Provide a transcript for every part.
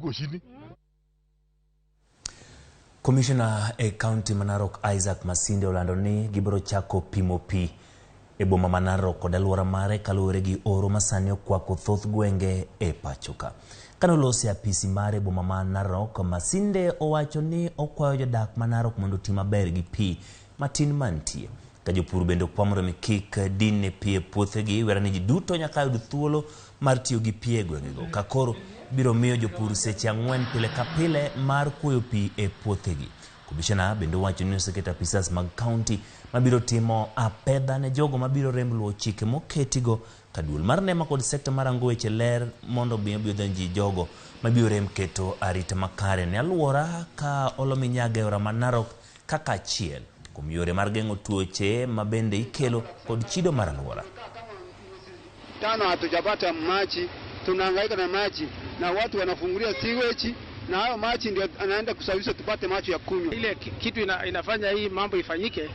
Gochini. Komishona e kaunti ma Narok Isaac Masinde olando ni gibiro chako pimo pi e boma ma Narok kod alwora mare kaluwore gi oro ma sani okwako thoth gwenge e pachoka. Kane oloso e apisi mare e boma ma Narok, Masinde owacho ni okwayo jodak ma Narok mondo oti maber gi pi matin mantie. Ka jopur bende okwa mondo mi kik dinne pi e puothegi, wera ni ji duto nyaka yud thuolo mar tiyo gi pi e gwengego. Ka koro biro miyo jopur seche 4 pile ka pile mar kuoyo pi e puothegi. Komishona bende owacho ni oseketo apisas mag kaunti mabiro timo apedha ne jogo mabiro rem luwo chike moketigo ka duol mar NEMA kod sekta mar rango weche ler mondo mi obi odonji jogo mabiro rem keto arita makare ne alwora ka olo minyaga e aora ma Narok kaka achiel kuom yore mar geng'o tuoche ma bende ikelo kod chido mar alwora. 5 hatujapata maji, tunahangaika na maji na watu wanafungulia sewage na hayo maji ndio anaenda kusababisha tupate maji ya kunywa. Ile kitu inafanya hii mambo ifanyike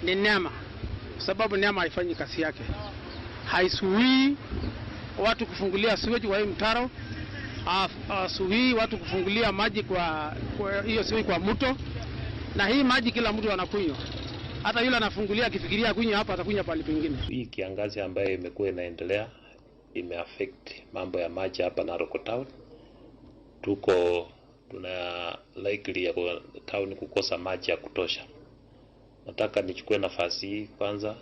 ni NEMA, sababu NEMA haifanyi kazi yake, haisuii watu kufungulia sewage kwa hii mtaro, hasuii watu kufungulia maji kwa hiyo sewage kwa mto, na hii maji kila mtu anakunywa. Hata yule anafungulia akifikiria kunywa hapa atakunywa pale pengine. Hii kiangazi ambayo imekuwa inaendelea imeaffect mambo ya maji hapa Narok town. Tuko tuna likely ya town kukosa maji ya kutosha. Nataka nichukue nafasi hii kwanza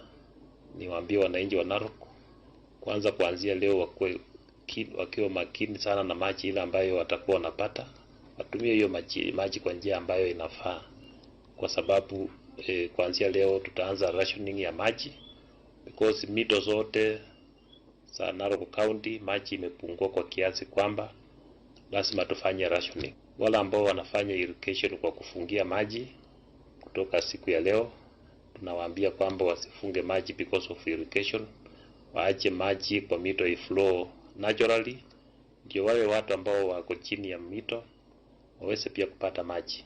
niwaambie wananchi wa Narok kwanza kuanzia leo wakiwa makini sana na maji ile ambayo watakuwa wanapata, watumie hiyo maji kwa njia ambayo inafaa, kwa sababu kuanzia leo tutaanza rationing ya maji because mito zote za Narok County maji imepungua kwa kiasi kwamba lazima tufanye rationing. Wale ambao wanafanya irrigation kwa kufungia maji kutoka siku ya leo tunawaambia kwamba wasifunge maji because of irrigation, waache maji kwa mito iflow naturally, ndio wale watu ambao wako chini ya mito waweze pia kupata maji.